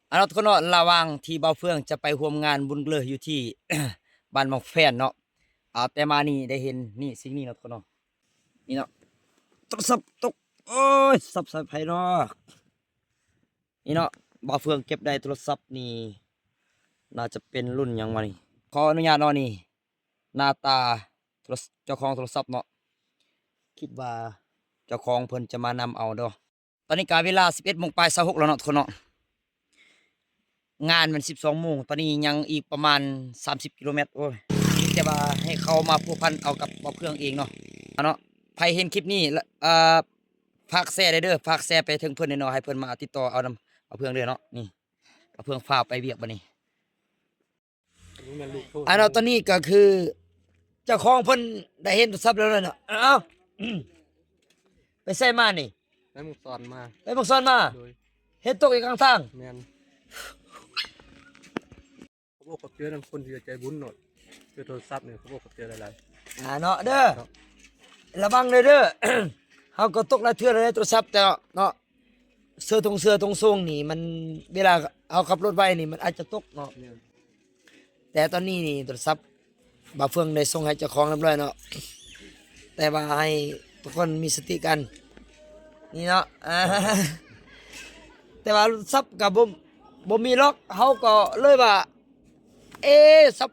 ເອົາເນາະ ທຸກຄົນເນາະ ລະຫວ່າງທີ່ບ່າວເຟືອງຈະໄປຮ່ວມງານບຸນເລີຢູ່ທີ່ ບ້ານໝອກແຟນເນາະ ອາ ແຕ່ມານີ້ໄດ້ເຫັນນີ້ ສິ່ງນີ້ເນາະ ທຸກຄົນເນາະ ນີ້ເນາະ ໂທລະສັບຕົກ ໂອ້ຍ ສັບສາຍໄຟເນາະ ນີ້ເນາະ ບ່າວເຟືອງເກັບໄດ້ໂທລະສັບນີ້ ໜ້າຈະເປັນລຸ້ນຫຍັງວະນີ້ ຂໍອະນຸຍາດເນາະ ນີ້ ໜ້າຕາໂທລະ ເຈົ້າຂອງໂທລະສັບເນາະ ຄິດວ່າເຈົ້າຂອງເພິ່ນຈະມານຳເອົາເດີ. ຕອນນີ້ກະເວລາສິບເອັດໂມງປາຍຊາວຫົກແລ້ວເນາະ ທຸກຄົນເນາະ ງານມັນສິບສອງໂມງ ຕອນນີ້ຍັງອີກປະມານສາມສິບກິໂລແມັດ ໂອ້ຍ ມີແຕ່ວ່າໃຫ້ເຂົາມາພົວພັນເອົາກັບບ່າວເຟືອງເອງເນາະ ເນາະ ໃຜເຫັນຄລິບນີ້ ເອີ ຝາກແຊແດ່ເດີ ຝາກແຊໄປເຖິງເພິ່ນແດ່ເນາະ ໃຫ້ເພິ່ນມາຕິດຕໍ່ເອົານຳບ່າວເຟືອງເດີເນາະ ນີ້ ບ່າວເຟືອງຟ້າວໄປວຽກບັດນີ້. ອັນເນາະ ຕອນນີ້ກະຄືເຈົ້າຂອງເພິ່ນໄດ້ເຫັນໂທລະສັບແລ້ວເນາະ ເອົ້າ ໄປໃສມານີ້? ໄປໝົກຊອນມາ ໄປໝົກຊອນມາ ໂດຍ ເຫັນຕົກຢູ່ກາງທາງ ແມ່ນ ຂອບອົກຂອບໃຈນຳຄົນທີ່ໃຈບຸນເນາະ ຄືໂທລະສັບນີ້ ຂອບອົກຂອບໃຈຫຼາຍໆ ອ່າ ເນາະ ເດີ ເນາະ ລະວັງເດີ ເດີ ເຮົາກໍຕົກຫຼາຍເທື່ອແລ້ວໃນໂທລະສັບ ແຕ່ເນາະ ເສື້ອຖົງເສື້ອຖົງໂສ້ງນີ້ ມັນ ເວລາເຮົາຂັບລົດໄວນີ້ ມັນອາດຈະຕົກເນາະ ແມ່ນ ແຕ່ຕອນນີ້ນີ້ໂທລະສັບບ່າວເຟືອງໄດ້ສົ່ງໃຫ້ເຈົ້າຂອງຮຽບຮ້ອຍເນາະ ແຕ່ວ່າໃຫ້ທຸກຄົນມີສະຕິກັນ ນີ້ເນາະ ອ່າ ແຕ່ວ່າໂທລະສັບກໍບໍ່ ບໍ່ມີລັອກ ເຮົາກໍເລີຍວ່າ ເອ ສັບ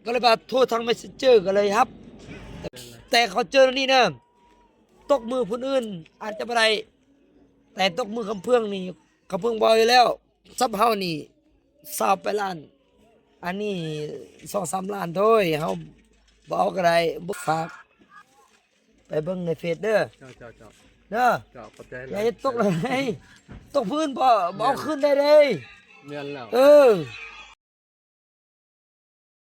ກໍເລີຍວ່າໂທທາງເມສເຊັນເຈີກໍເລີຍຮັບ ແຕ່ເຂົາເຈີນີ້ນະ ຕົກມື້ຜູ້ອື່ນອາດຈະບໍ່ໄດ້ ແຕ່ຕົກມື້ຄຳເຟືອງນີ້ ຄຳເຟືອງບໍ່ເອົາຢູ່ແລ້ວ ສັບເຮົານີ້ຊາວປາຍລ້ານ ອັນນີ້ສອງສາມລ້ານໂດຍ ເຮົາບໍ່ເອົາກໍໄດ້ ບໍ່ ຝາກໄປເບິ່ງໃນເຟສເດີ ເຈົ້າ ເຈົ້າ ເຈົ້າ ເດີ ເຈົ້າ ຂອບໃຈຫຼາຍ ຢ່າເຮັດຕົກເລີຍ ຕົກພື້ນບໍ່ ບໍ່ເອົາຄືນໄດ້ເດ້ ແມ່ນແລ້ວ ເອີ